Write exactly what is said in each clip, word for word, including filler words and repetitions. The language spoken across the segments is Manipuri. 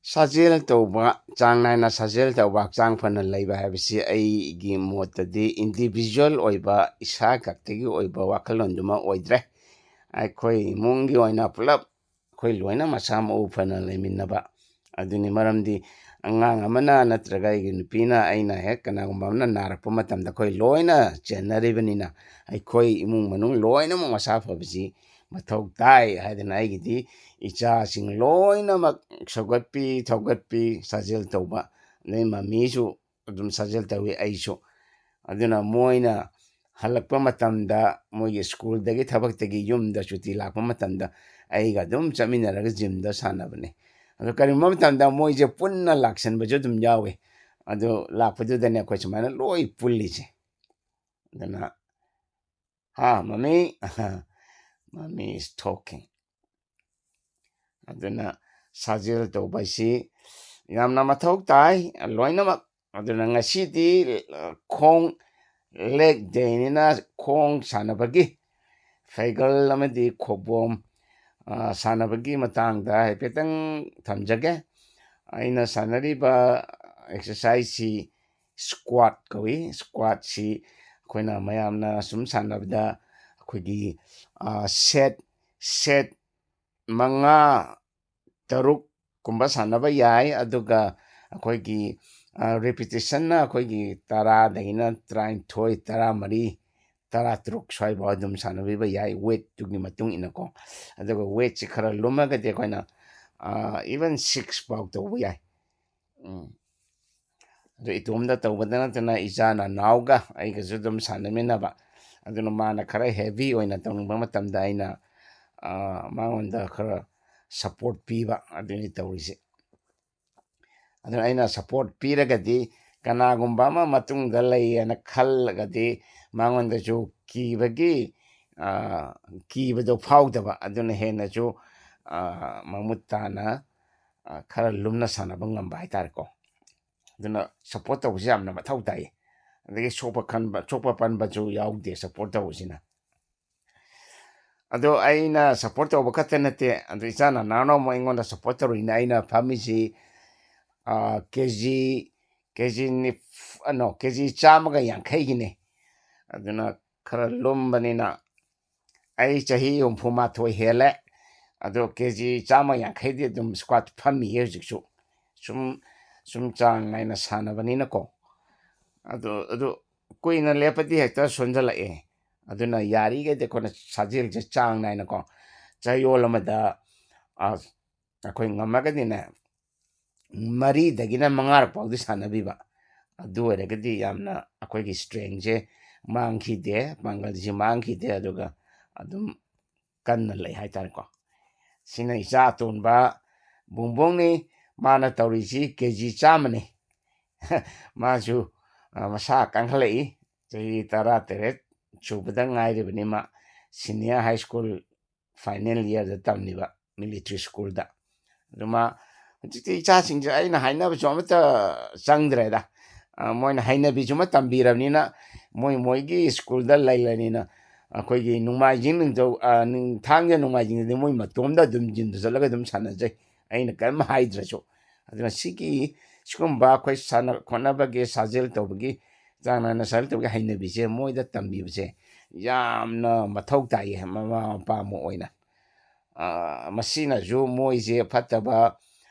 ꯁꯥꯖꯦꯜ ꯇꯧꯕ, ꯆꯥꯡ ꯅꯥꯏꯅ ꯁꯥꯖꯦꯜ ꯇꯧꯕ, ꯍꯛꯆꯥꯡ ꯐꯅ ꯂꯩꯕ ꯍꯥꯏꯕꯁꯤ ꯑꯩꯒꯤ ꯃꯣꯠꯇꯗꯤ individual ꯑꯣꯏꯕ, ꯏꯁꯥ ꯈꯛꯇꯒꯤ ꯑꯣꯏꯕ ꯋꯥꯈꯜꯂꯣꯟꯗꯨꯃ ꯑꯣꯏꯗ꯭ꯔꯦ꯫ ꯑꯩꯈꯣꯏ ꯏꯃꯨꯡꯒꯤ ꯑꯣꯏꯅ ꯄꯨꯂꯞ ꯑꯩꯈꯣꯏ ꯂꯣꯏꯅ ꯃꯁꯥ ꯃꯎ ꯐꯅ ꯂꯩꯃꯤꯟꯅꯕ ꯑꯗꯨꯅꯤ꯫ ꯃꯔꯝꯗꯤ ꯑꯉꯥꯡ ꯑꯃꯅ ꯅꯠꯇ꯭ꯔꯒ ꯑꯩꯒꯤ ꯅꯨꯄꯤꯅ, ꯑꯩꯅ ꯍꯦꯛ ꯀꯅꯥꯒꯨꯝꯕ ꯑꯃꯅ ꯅꯥꯔꯛꯄ ꯃꯇꯝꯗ ꯑꯩꯈꯣꯏ ꯂꯣꯏꯅ ꯆꯦꯟꯅꯔꯤꯕꯅꯤꯅ ꯑꯩꯈꯣꯏ ꯏꯃꯨꯡ ꯃꯅꯨꯡ ꯂꯣꯏꯅꯃꯛ ꯃꯁꯥ ꯐꯕꯁꯤ ꯃꯊꯧ ꯇꯥꯏ ꯍꯥꯏꯗꯅ ꯑꯩꯒꯤꯗꯤ ꯏꯆꯥꯁꯤꯡ ꯂꯣꯏꯅꯃꯛ ꯁꯧꯒꯠꯄꯤ, ꯊꯧꯒꯠꯄꯤ, ꯁꯥꯖꯦꯜ ꯇꯧꯕ, ꯑꯗꯩ ꯃꯃꯤꯁꯨ ꯑꯗꯨꯝ ꯁꯥꯖꯦꯜ ꯇꯧꯏ, ꯑꯩꯁꯨ꯫ ꯑꯗꯨꯅ ꯃꯣꯏꯅ ꯍꯜꯂꯛꯄ ꯃꯇꯝꯗ ꯃꯣꯏꯒꯤ ꯁ꯭ꯀꯨꯜꯗꯒꯤ, ꯊꯕꯛꯇꯒꯤ ꯌꯨꯝꯗ ꯁꯨꯇꯤ ꯂꯥꯛꯄ ꯃꯇꯝꯗ ꯑꯩꯒ ꯑꯗꯨꯝ ꯆꯠꯃꯤꯟꯅꯔꯒ ꯖꯤꯝꯗ ꯁꯥꯟꯅꯕꯅꯤ꯫ ꯑꯗꯣ ꯀꯔꯤꯒꯨꯝꯕ ꯃꯇꯝꯗ ꯃꯣꯏꯁꯦ ꯄꯨꯟꯅ ꯂꯥꯛꯁꯟꯕꯁꯨ ꯑꯗꯨꯝ ꯌꯥꯎꯏ꯫ ꯑꯗꯨ ꯂꯥꯛꯄꯗꯨꯗꯅꯦ ꯑꯩꯈꯣꯏ ꯁꯨꯃꯥꯏꯅ ꯂꯣꯏ ꯄꯨꯜꯂꯤꯁꯦ꯫ ꯑꯗꯨꯅ, "ꯍꯥ, ꯃꯃꯤ?" "Mommy is talking." ꯑꯗꯨꯅ ꯁꯥꯖꯦꯜ ꯇꯧꯕ ꯍꯥꯏꯁꯤ ꯌꯥꯝꯅ ꯃꯊꯧ ꯇꯥꯏ, ꯂꯣꯏꯅꯃꯛ꯫ ꯑꯗꯨꯅ ꯉꯁꯤꯗꯤ, ꯑ, ꯈꯣꯡ, leg dayꯅꯤꯅ ꯈꯣꯡ ꯁꯥꯟꯅꯕꯒꯤ, ꯐꯩꯒꯜ ꯑꯃꯗꯤ ꯈꯣꯡꯕꯣꯝ, ꯑ, ꯁꯥꯟꯅꯕꯒꯤ ꯃꯇꯥꯡꯗ ꯍꯥꯏꯐꯦꯠꯇꯪ ꯊꯝꯖꯒꯦ꯫ ꯑꯩꯅ ꯁꯥꯟꯅꯔꯤꯕ exerciseꯁꯤ squat ꯀꯧꯏ꯫ Squatꯁꯤ ꯑꯩꯈꯣꯏꯅ ꯃꯌꯥꯝꯅ ꯁꯨꯝ ꯁꯥꯟꯅꯕꯗ ꯑꯩꯈꯣꯏꯒꯤ, ꯑ, set, set ꯃꯉꯥ, ꯇꯔꯨꯛ ꯀꯨꯝꯕ ꯁꯥꯟꯅꯕ ꯌꯥꯏ꯫ ꯑꯗꯨꯒ ꯑꯩꯈꯣꯏꯒꯤ, ꯑ, repetitionꯅ ꯑꯩꯈꯣꯏꯒꯤ ꯇꯔꯥꯗꯒꯤꯅ ꯇꯔꯥꯅꯤꯊꯣꯏ, ꯇꯔꯥꯃꯔꯤ, ꯇꯔꯥꯇꯔꯨꯛ ꯁ꯭ꯋꯥꯏꯐꯥꯎ ꯑꯗꯨꯝ ꯁꯥꯟꯅꯕꯤꯕ ꯌꯥꯏ, weightꯇꯨꯒꯤ ꯃꯇꯨꯡ ꯏꯟꯅꯀꯣ꯫ ꯑꯗꯨꯒ weightꯁꯤ ꯈꯔ ꯂꯨꯝꯃꯒꯗꯤ ꯑꯩꯈꯣꯏꯅ, ꯑ, even six ꯐꯥꯎ ꯇꯧꯕ ꯌꯥꯏ꯫ ꯎꯝ꯫ ꯑꯗꯨ ꯏꯇꯣꯝꯗ ꯇꯧꯕꯗ ꯅꯠꯇꯅ ꯏꯆꯥ ꯅꯅꯥꯎꯒ ꯑꯩꯒꯁꯨ ꯑꯗꯨꯝ ꯁꯥꯟꯅꯃꯤꯟꯅꯕ꯫ ꯑꯗꯨꯅ ꯃꯥꯅ ꯈꯔ heavy ꯑꯣꯏꯅ ꯇꯧꯅꯤꯡꯕ ꯃꯇꯝꯗ ꯑꯩꯅ, ꯑ, ꯃꯉꯣꯟꯗ ꯈꯔ support ꯄꯤꯕ ꯑꯗꯨꯅꯤ ꯇꯧꯔꯤꯁꯦ꯫ ꯑꯗꯨꯅ ꯑꯩꯅ support ꯄꯤꯔꯒꯗꯤ ꯀꯅꯥꯒꯨꯝꯕ ꯑꯃ ꯃꯇꯨꯡꯗ ꯂꯩꯌꯦꯅ ꯈꯜꯂꯒꯗꯤ ꯃꯉꯣꯟꯗꯁꯨ ꯀꯤꯕꯒꯤ, ꯑ, ꯀꯤꯕꯗꯣ ꯐꯥꯎꯗꯕ꯫ ꯑꯗꯨꯅ ꯍꯦꯟꯅꯁꯨ, ꯑ, ꯃꯃꯨꯠ ꯇꯥꯅ, ꯑ, ꯈꯔ ꯂꯨꯝꯅ ꯁꯥꯟꯅꯕ ꯉꯝꯕ ꯍꯥꯏꯇꯥꯔꯦꯀꯣ꯫ ꯑꯗꯨꯅ support ꯇꯧꯕꯁꯤ ꯌꯥꯝꯅ ꯃꯊꯧ ꯇꯥꯏ꯫ ꯑꯗꯒꯤ ꯁꯣꯛꯄ ꯈꯟꯕ, ꯁꯣꯛꯄ ꯄꯟꯕꯁꯨ ꯌꯥꯎꯗꯦ support ꯇꯧꯕꯁꯤꯅ꯫ ꯑꯗꯣ ꯑꯩꯅ ꯁꯞꯄꯣꯔꯠ ꯇꯧꯕ ꯈꯛꯇ ꯅꯠꯇꯦ, ꯑꯗꯣ ꯏꯆꯥ ꯅꯅꯥꯎꯅ ꯑꯃꯨꯛ ꯑꯩꯉꯣꯟꯗ ꯁꯞꯄꯣꯔꯠ ꯇꯧꯔꯤꯅꯦ꯫ ꯑꯩꯅ ꯐꯝꯃꯤꯁꯤ ꯀꯦ ꯖꯤ ꯀꯦ ꯖꯤ ꯅꯣ ꯀꯦ ꯖꯤ ꯆꯥꯝꯃꯒ ꯌꯥꯡꯈꯩꯒꯤꯅꯦ꯫ ꯑꯗꯨꯅ ꯈꯔ ꯂꯨꯝꯕꯅꯤꯅ ꯑꯩ ꯆꯍꯤ ꯍꯨꯝꯐꯨ ꯃꯥꯊꯣꯏ ꯍꯦꯜꯂꯦ꯫ ꯑꯗꯣ ꯀꯦ ꯖꯤ ꯆꯥꯝꯃ ꯌꯥꯡꯈꯩꯗꯤ ꯑꯗꯨꯝ ꯁ꯭ꯀ꯭ꯋꯥꯠ ꯐꯝꯃꯤꯌꯦ ꯍꯧꯖꯤꯛꯁꯨ꯫ ꯁꯨꯝ ꯁꯨꯝ ꯆꯥꯡ ꯅꯥꯏꯅ ꯁꯥꯟꯅꯕꯅꯤꯅꯀꯣ꯫ ꯑꯗꯣ ꯑꯗꯨ ꯀꯨꯏꯅ ꯂꯦꯞꯄꯗꯤ ꯍꯦꯛꯇ ꯁꯣꯟꯖꯜꯂꯛꯑꯦ꯫ ꯑꯗꯨꯅ ꯌꯥꯔꯤꯈꯩꯗꯤ ꯑꯩꯈꯣꯏꯅ ꯁꯥꯖꯦꯜꯁꯦ ꯆꯥꯡ ꯅꯥꯏꯅꯀꯣ, ꯆꯌꯣꯜ ꯑꯃꯗ, ꯑ, ꯑꯩꯈꯣꯏ ꯉꯝꯃꯒꯗꯤꯅꯦ, ꯃꯔꯤꯗꯒꯤꯅ ꯃꯉꯥꯔꯛ ꯐꯥꯎꯗꯤ ꯁꯥꯟꯅꯕꯤꯕ꯫ ꯑꯗꯨ ꯑꯣꯏꯔꯒꯗꯤ ꯌꯥꯝꯅ ꯑꯩꯈꯣꯏꯒꯤ ꯁ꯭ꯇ꯭ꯔꯦꯡꯁꯦ ꯃꯥꯡꯈꯤꯗꯦ, ꯄꯥꯡꯒꯜꯁꯦ ꯃꯥꯡꯈꯤꯗꯦ, ꯑꯗꯨꯒ ꯑꯗꯨꯝ ꯀꯟꯅ ꯂꯩ ꯍꯥꯏꯇꯥꯔꯦꯀꯣ꯫ ꯁꯤꯅ ꯏꯆꯥ ꯑꯇꯣꯟꯕ ꯕꯨꯡꯕꯣꯡꯅꯤ꯫ ꯃꯥꯅ ꯇꯧꯔꯤꯁꯤ ꯀꯦ ꯖꯤ ꯆꯥꯝꯃꯅꯤ꯫ ꯃꯥꯁꯨ, ꯑ, ꯃꯁꯥ ꯀꯟꯈꯠꯂꯛꯏ꯫ ꯆꯍꯤ ꯇꯔꯥꯇꯔꯦꯠ ꯁꯨꯕꯗ ꯉꯥꯏꯔꯤꯕꯅꯤ ꯃꯥ꯫ ꯁꯤꯅꯤꯌꯔ ꯍꯥꯏ ꯁ꯭ꯀꯨꯜ ꯐꯥꯏꯅꯦꯜ ꯏꯌꯔꯗ ꯇꯝꯂꯤꯕ ꯃꯤꯂꯤꯇ꯭ꯔꯤ ꯁ꯭ꯀꯨꯜꯗ꯫ ꯑꯗꯨ ꯃꯥ ꯍꯧꯖꯤꯛꯇꯤ ꯏꯆꯥꯁꯤꯡꯁꯦ ꯑꯩꯅ ꯍꯥꯏꯅꯕꯁꯨ ꯑꯃꯠꯇ ꯆꯪꯗ꯭ꯔꯦꯗ꯫ ꯑ, ꯃꯣꯏꯅ ꯍꯩꯅꯕꯤꯁꯨ ꯑꯃ ꯇꯝꯕꯤꯔꯕꯅꯤꯅ ꯃꯣꯏ ꯃꯣꯏꯒꯤ ꯁ꯭ꯀꯨꯜꯗ ꯂꯩꯔꯅꯤꯅ ꯑꯩꯈꯣꯏꯒꯤ ꯅꯣꯡꯃꯥꯏꯖꯤꯡ, ꯅꯤꯡꯊꯧ-, ꯑ, ꯅꯤꯡ-, ꯊꯥꯡꯖ ꯅꯣꯡꯃꯥꯏꯖꯤꯡꯗꯗꯤ ꯃꯣꯏ ꯃꯇꯣꯝꯗ ꯑꯗꯨꯝ ꯖꯤꯝꯗ ꯆꯠꯂꯒ ꯑꯗꯨꯝ ꯁꯥꯟꯅꯖꯩ꯫ ꯑꯩꯅ ꯀꯔꯤꯝ ꯍꯥꯏꯗ꯭ꯔꯁꯨ꯫ ꯑꯗꯨꯅ ꯁꯤꯒꯤ, ꯁꯤꯒꯨꯝꯕ ꯑꯩꯈꯣꯏ ꯁꯥꯟꯅ ꯈꯣꯠꯅꯕꯒꯤ, ꯁꯥꯖꯦꯜ ꯇꯧꯕꯒꯤ, ꯆꯥꯡ ꯅꯥꯏꯅ ꯁꯥꯖꯦꯜ ꯇꯧꯕꯒꯤ ꯍꯩꯅꯕꯤꯁꯦ ꯃꯣꯏꯗ ꯇꯝꯕꯤꯕꯁꯦ ꯌꯥꯝꯅ ꯃꯊꯧ ꯇꯥꯏꯌꯦ ꯃꯃꯥ ꯃꯄꯥ ꯑꯃ ꯑꯣꯏꯅ꯫ ꯑ, ꯃꯁꯤꯅꯁꯨ ꯃꯣꯏꯁꯦ ꯐꯠꯇꯕ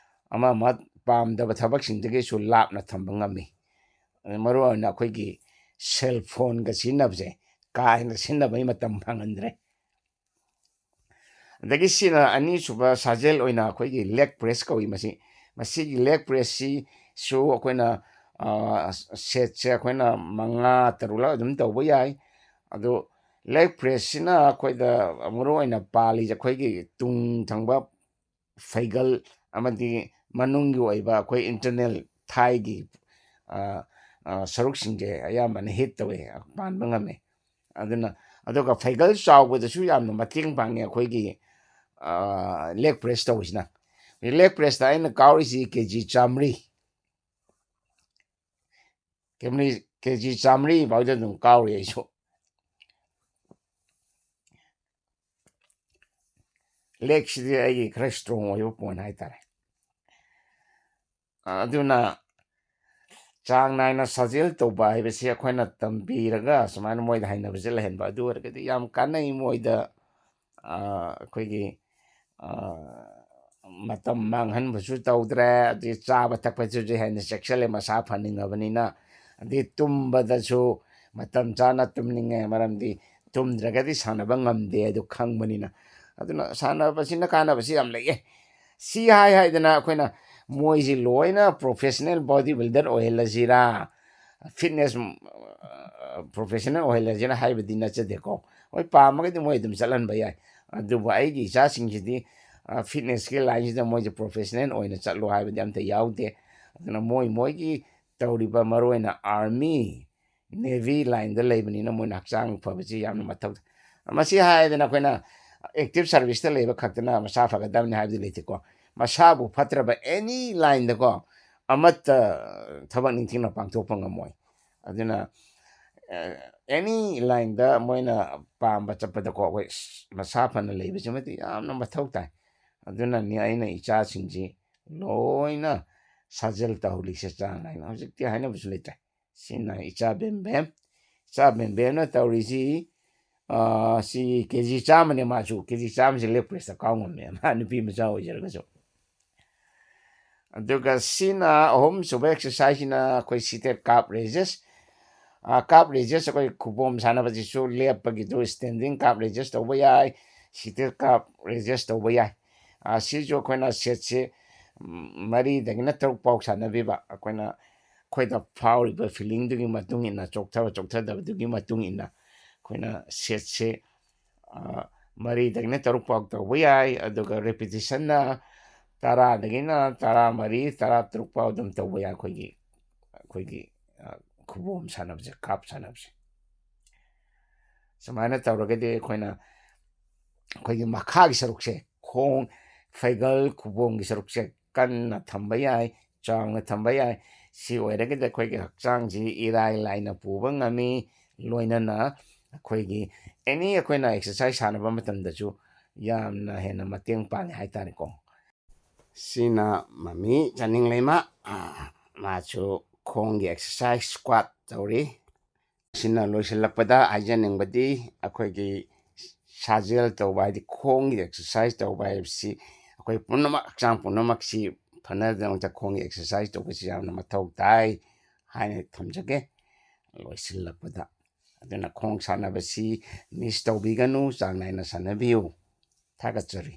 ꯑꯃ ꯑꯃ ꯄꯥꯝꯗꯕ ꯊꯕꯛꯁꯤꯡꯗꯒꯤꯁꯨ ꯂꯥꯞꯅ ꯊꯝꯕ ꯉꯝꯃꯤ꯫ ꯑꯗ ꯃꯔꯨꯑꯣꯏꯅ ꯑꯩꯈꯣꯏꯒꯤ ꯁꯦꯜ ꯐꯣꯟꯒ ꯁꯤꯖꯤꯟꯅꯕꯁꯦ ꯀꯥ ꯍꯦꯟꯅ ꯁꯤꯖꯤꯟꯅꯕꯒꯤ ꯃꯇꯝ ꯐꯪꯍꯟꯗ꯭ꯔꯦ꯫ ꯑꯗꯒꯤ ꯁꯤꯅ ꯑꯅꯤꯁꯨꯕ ꯁꯥꯖꯦꯜ ꯑꯣꯏꯅ ꯑꯩꯈꯣꯏꯒꯤ ꯂꯦꯒ ꯄ꯭ꯔꯦꯁ ꯀꯧꯏ꯫ ꯃꯁꯤ, ꯃꯁꯤꯒꯤ ꯂꯦꯒ ꯄ꯭ꯔꯦꯁꯁꯤꯁꯨ ꯑꯩꯈꯣꯏꯅ, ꯑ, ꯁꯦꯠꯁꯦ ꯑꯩꯈꯣꯏꯅ ꯃꯉꯥ ꯇꯔꯨꯛꯂꯛ ꯑꯗꯨꯝ ꯇꯧꯕ ꯌꯥꯏ꯫ ꯑꯗꯣ ꯂꯦꯒ ꯄ꯭ꯔꯦꯁꯁꯤꯅ ꯑꯩꯈꯣꯏꯗ ꯃꯔꯨꯑꯣꯏꯅ ꯄꯥꯜꯂꯤꯁꯦ ꯑꯩꯈꯣꯏꯒꯤ ꯇꯨꯡ ꯊꯪꯕ ꯐꯩꯒꯜ ꯑꯃꯗꯤ ꯃꯅꯨꯡꯒꯤ ꯑꯣꯏꯕ ꯑꯩꯈꯣꯏ ꯏꯟꯇꯔꯅꯦꯜ ꯊꯥꯏꯒꯤ, ꯑ, ꯑ, ꯁꯔꯨꯛꯁꯤꯡꯁꯦ ꯑꯌꯥꯝꯕꯅ ꯍꯤꯠ ꯇꯧꯋꯦ, ꯄꯥꯟꯕ ꯉꯝꯃꯦ꯫ ꯑꯗꯨꯅ, ꯑꯗꯨꯒ ꯐꯩꯒꯜ ꯆꯥꯎꯕꯗꯁꯨ ꯌꯥꯝꯅ ꯃꯇꯦꯡ ꯄꯥꯡꯉꯦ ꯑꯩꯈꯣꯏꯒꯤ, ꯑ, ꯂꯦꯒ ꯄ꯭ꯔꯦꯁ ꯇꯧꯕꯁꯤꯅ꯫ ꯂꯦꯒ ꯄ꯭ꯔꯦꯁꯇ ꯑꯩꯅ ꯀꯥꯎꯔꯤꯁꯤ ꯀꯦ ꯖꯤ ꯆꯥꯝꯃꯔꯤ꯫ ꯀꯦ ꯖꯤ ꯆꯥꯝꯃꯔꯤ ꯐꯥꯎꯗ ꯑꯗꯨꯝ ꯀꯥꯎꯔꯤ ꯑꯩꯁꯨ꯫ ꯂꯦꯛꯁꯤꯗꯤ ꯑꯩꯒꯤ ꯈꯔ ꯏꯁꯇ꯭ꯔꯣꯡ ꯑꯣꯏꯕ ꯄꯣꯏꯟ ꯍꯥꯏꯇꯥꯔꯦ꯫ ꯑꯗꯨꯅ ꯆꯥꯡ ꯅꯥꯏꯅ ꯁꯥꯖꯦꯜ ꯇꯧꯕ ꯍꯥꯏꯕꯁꯤ ꯑꯩꯈꯣꯏꯅ ꯇꯝꯕꯤꯔꯒ ꯁꯨꯃꯥꯏꯅ ꯃꯣꯏꯗ ꯍꯩꯅꯕꯁꯦ ꯂꯩꯍꯟꯕ, ꯑꯗꯨ ꯑꯣꯏꯔꯒꯗꯤ ꯌꯥꯝ ꯀꯥꯟꯅꯩ ꯃꯣꯏꯗ꯫ ꯑꯩꯈꯣꯏꯒꯤ ꯃꯇꯝ ꯃꯥꯡꯍꯟꯕꯁꯨ ꯇꯧꯗ꯭ꯔꯦ, ꯑꯗꯩ ꯆꯥꯕ ꯊꯛꯄꯁꯤꯁꯨ ꯍꯦꯟꯅ ꯆꯦꯛꯁꯤꯜꯂꯦ, ꯃꯁꯥ ꯐꯅꯤꯡꯉꯕꯅꯤꯅ꯫ ꯑꯗꯩ ꯇꯨꯝꯕꯗꯁꯨ ꯃꯇꯝ ꯆꯥꯅ ꯇꯨꯝꯅꯤꯡꯉꯦ, ꯃꯔꯝꯗꯤ ꯇꯨꯝꯗ꯭ꯔꯒꯗꯤ ꯁꯥꯟꯅꯕ ꯉꯝꯗꯦ ꯑꯗꯨ ꯈꯪꯕꯅꯤꯅ꯫ ꯑꯗꯨꯅ ꯁꯥꯟꯅꯕꯁꯤꯅ ꯀꯥꯟꯅꯕꯁꯤ ꯌꯥꯝ ꯂꯩꯌꯦ꯫ ꯁꯤ ꯍꯥꯏ ꯍꯥꯏꯗꯅ ꯑꯩꯈꯣꯏꯅ ꯃꯣꯏꯁꯤ ꯂꯣꯏꯅ ꯄ꯭ꯔꯣꯐꯦꯁꯅꯦꯜ ꯕꯣꯗꯤ ꯕꯤꯜꯗꯔ ꯑꯣꯏꯍꯜꯂꯁꯤꯔꯥ, ꯐꯤꯠꯅꯦꯁ ꯄ꯭ꯔꯣꯐꯦꯁꯅꯦꯜ ꯑꯣꯏꯍꯜꯂꯁꯤꯔꯥ ꯍꯥꯏꯕꯗꯤ ꯅꯠꯆꯗꯦꯀꯣ꯫ ꯍꯣꯏ, ꯄꯥꯝꯃꯒꯗꯤ ꯃꯣꯏ ꯑꯗꯨꯝ ꯆꯠꯍꯟꯕ ꯌꯥꯏ꯫ ꯑꯗꯨꯕꯨ ꯑꯩꯒꯤ ꯏꯆꯥꯁꯤꯡꯁꯤꯗꯤ ꯐꯤꯠꯅꯦꯁꯀꯤ ꯂꯥꯏꯟꯁꯤꯗ ꯃꯣꯏꯁꯦ ꯄ꯭ꯔꯣꯐꯦꯁꯅꯦꯜ ꯑꯣꯏꯅ ꯆꯠꯂꯣ ꯍꯥꯏꯕꯗꯤ ꯑꯝꯇ ꯌꯥꯎꯗꯦ꯫ ꯑꯗꯨꯅ ꯃꯣꯏ ꯃꯣꯏꯒꯤ ꯇꯧꯔꯤꯕ, ꯃꯔꯨꯑꯣꯏꯅ ꯑꯥꯔꯃꯤ, ꯅꯦꯚꯤ ꯂꯥꯏꯟꯗ ꯂꯩꯕꯅꯤꯅ ꯃꯣꯏꯅ ꯍꯛꯆꯥꯡ ꯐꯕꯁꯤ ꯌꯥꯝꯅ ꯃꯊꯧ ꯇꯥꯏ꯫ ꯃꯁꯤ ꯍꯥꯏꯗꯅ ꯑꯩꯈꯣꯏꯅ ꯑꯦꯛꯇꯤꯚ ꯁꯥꯔꯚꯤꯁꯇ ꯂꯩꯕ ꯈꯛꯇꯅ ꯃꯁꯥ ꯐꯒꯗꯕꯅꯤ ꯍꯥꯏꯕꯗꯤ ꯂꯩꯇꯦꯀꯣ꯫ ꯃꯁꯥꯕꯨ ꯐꯠꯇ꯭ꯔꯕ ꯑꯦꯅꯤ ꯂꯥꯏꯟꯗꯀꯣ, ꯑꯃꯠꯇ ꯊꯕꯛ ꯅꯤꯡꯊꯤꯅ ꯄꯥꯡꯊꯣꯛꯄ ꯉꯝꯃꯣꯏ꯫ ꯑꯗꯨꯅ ꯑꯦꯅꯤ ꯂꯥꯏꯟꯗ ꯃꯣꯏꯅ ꯄꯥꯝꯕ ꯆꯠꯄꯗꯀꯣ, ꯑꯩꯈꯣꯏ ꯃꯁꯥ ꯐꯅ ꯂꯩꯕꯁꯤꯃꯗꯤ ꯌꯥꯝꯅ ꯃꯊꯧ ꯇꯥꯏ꯫ ꯑꯗꯨꯅꯅꯤ ꯑꯩꯅ ꯏꯆꯥꯁꯤꯡꯁꯤ ꯂꯣꯏꯅ ꯁꯥꯖꯦꯜ ꯇꯧꯍꯜꯂꯤꯁꯦ ꯆꯥꯡ ꯅꯥꯏꯅ꯫ ꯍꯧꯖꯤꯛꯇꯤ ꯍꯥꯏꯅꯕꯁꯨ ꯂꯩꯇ꯭ꯔꯦ꯫ ꯁꯤꯅ ꯏꯆꯥ ꯕꯦꯝꯕꯦꯝ꯫ ꯏꯆꯥ ꯕꯦꯝꯕꯦꯝꯅ ꯇꯧꯔꯤꯁꯤ, ꯑꯥ, ꯁꯤ ꯀꯦ ꯖꯤ ꯆꯥꯝꯃꯅꯦ ꯃꯥꯁꯨ꯫ ꯀꯦ ꯖꯤ ꯆꯥꯝꯃꯁꯦ ꯂꯦꯛ ꯄ꯭ꯔꯦꯁꯇ ꯀꯥꯎ ꯉꯝꯃꯦ, ꯃꯥ ꯅꯨꯄꯤ ꯃꯆꯥ ꯑꯣꯏꯖꯔꯒꯁꯨ꯫ ꯑꯗꯨꯒ ꯁꯤꯅ ꯑꯍꯨꯝꯁꯨꯕ ꯑꯦꯛꯁꯔꯁꯥꯏꯖꯁꯤꯅ ꯑꯩꯈꯣꯏ seated calf raises꯫ ꯑꯥ, calf raises ꯑꯩꯈꯣꯏ ꯈꯨꯕꯣꯝ ꯁꯥꯟꯅꯕꯁꯤꯁꯨ ꯂꯦꯞꯄꯒꯤꯗꯨ standing calf raises ꯇꯧꯕ ꯌꯥꯏ, seated calf raises ꯇꯧꯕ ꯌꯥꯏ꯫ ꯑꯥ, ꯁꯤꯁꯨ ꯑꯩꯈꯣꯏꯅ ꯁꯦꯠꯁꯤ, ꯎꯝ, ꯃꯔꯤꯗꯒꯤꯅ ꯇꯔꯨꯛ ꯐꯥꯎ ꯁꯥꯟꯅꯕꯤꯕ꯫ ꯑꯩꯈꯣꯏꯅ, ꯑꯩꯈꯣꯏꯗ ꯐꯥꯎꯔꯤꯕ ꯐꯤꯂꯤꯡꯗꯨꯒꯤ ꯃꯇꯨꯡ ꯏꯟꯅ, ꯆꯣꯛꯊꯕ ꯆꯣꯛꯊꯗꯕꯗꯨꯒꯤ ꯃꯇꯨꯡ ꯏꯟꯅ ꯑꯩꯈꯣꯏꯅ ꯁꯦꯠꯁꯤ, ꯑꯥ, ꯃꯔꯤꯗꯒꯤꯅ ꯇꯔꯨꯛ ꯐꯥꯎ ꯇꯧꯕ ꯌꯥꯏ꯫ ꯑꯗꯨꯒ ꯔꯤꯄꯤꯇꯤꯁꯟꯅ ꯇꯔꯥꯗꯒꯤꯅ ꯇꯔꯥꯃꯔꯤ, ꯇꯔꯥꯇꯔꯨꯛ ꯐꯥꯎ ꯑꯗꯨꯝ ꯇꯧꯕ ꯌꯥꯏ꯫ ꯑꯩꯈꯣꯏꯒꯤ, ꯑꯩꯈꯣꯏꯒꯤ, ꯑꯥ, ꯈꯨꯕꯣꯝ ꯁꯥꯟꯅꯕꯁꯦ, calf ꯁꯥꯟꯅꯕꯁꯦ꯫ ꯁꯨꯃꯥꯏꯅ ꯇꯧꯔꯒꯗꯤ ꯑꯩꯈꯣꯏꯅ, ꯑꯩꯈꯣꯏꯒꯤ ꯃꯈꯥꯒꯤ ꯁꯔꯨꯛꯁꯦ, ꯈꯣꯡ, ꯐꯩꯒꯜ, ꯈꯨꯕꯣꯝꯒꯤ ꯁꯔꯨꯛꯁꯦ ꯀꯟꯅ ꯊꯝꯕ ꯌꯥꯏ, ꯆꯥꯎꯅ ꯊꯝꯕ ꯌꯥꯏ꯫ ꯁꯤ ꯑꯣꯏꯔꯒꯗꯤ ꯑꯩꯈꯣꯏꯒꯤ ꯍꯛꯆꯥꯡꯁꯤ ꯏꯔꯥꯏ ꯂꯥꯏꯅ ꯄꯨꯕ ꯉꯝꯃꯤ꯫ ꯂꯣꯏꯅꯅ ꯑꯩꯈꯣꯏꯒꯤ ꯑꯦꯅꯤ ꯑꯩꯈꯣꯏꯅ ꯑꯦꯛꯁꯔꯁꯥꯏꯁ ꯁꯥꯟꯅꯕ ꯃꯇꯝꯗꯁꯨ ꯌꯥꯝꯅ ꯍꯦꯟꯅ ꯃꯇꯦꯡ ꯄꯥꯡꯉꯦ ꯍꯥꯏꯇꯥꯔꯦꯀꯣ꯫ ꯁꯤꯅ ꯃꯃꯤ ꯆꯥꯅꯤꯡ ꯂꯩꯃ꯫ ꯑꯥ, ꯃꯥꯁꯨ ꯈꯣꯡꯒꯤ ꯑꯦꯛꯁꯔꯁꯥꯏꯁ ꯁ꯭ꯀ꯭ꯋꯥꯠ ꯇꯧꯔꯤ꯫ ꯁꯤꯅ ꯂꯣꯏꯁꯤꯜꯂꯛꯄꯗ ꯍꯥꯏꯖꯅꯤꯡꯕꯗꯤ, ꯑꯩꯈꯣꯏꯒꯤ ꯁꯥꯖꯦꯜ ꯇꯧꯕ, ꯍꯥꯏꯗꯤ ꯈꯣꯡꯒꯤ ꯑꯦꯛꯁꯔꯁꯥꯏꯁ ꯇꯧꯕ ꯍꯥꯏꯕꯁꯤ ꯑꯩꯈꯣꯏ ꯄꯨꯝꯅꯃꯛ, ꯍꯛꯆꯥꯡ ꯄꯨꯝꯅꯃꯛꯁꯤ ꯐꯅꯕꯒꯤꯗꯃꯛꯇ ꯈꯣꯡꯒꯤ ꯑꯦꯛꯁꯔꯁꯥꯏꯁ ꯇꯧꯕꯁꯤ ꯌꯥꯝꯅ ꯃꯊꯧ ꯇꯥꯏ ꯍꯥꯏꯅ ꯊꯝꯖꯒꯦ꯫ ꯂꯣꯏꯁꯤꯜꯂꯛꯄꯗ, ꯑꯗꯨꯅ ꯈꯣꯡ ꯁꯥꯟꯅꯕꯁꯤ ꯃꯤꯁ ꯇꯧꯕꯤꯒꯅꯨ, ꯆꯥꯡ ꯅꯥꯏꯅ ꯁꯥꯟꯅꯕꯤꯌꯨ꯫ ꯊꯥꯒꯠꯆꯔꯤ꯫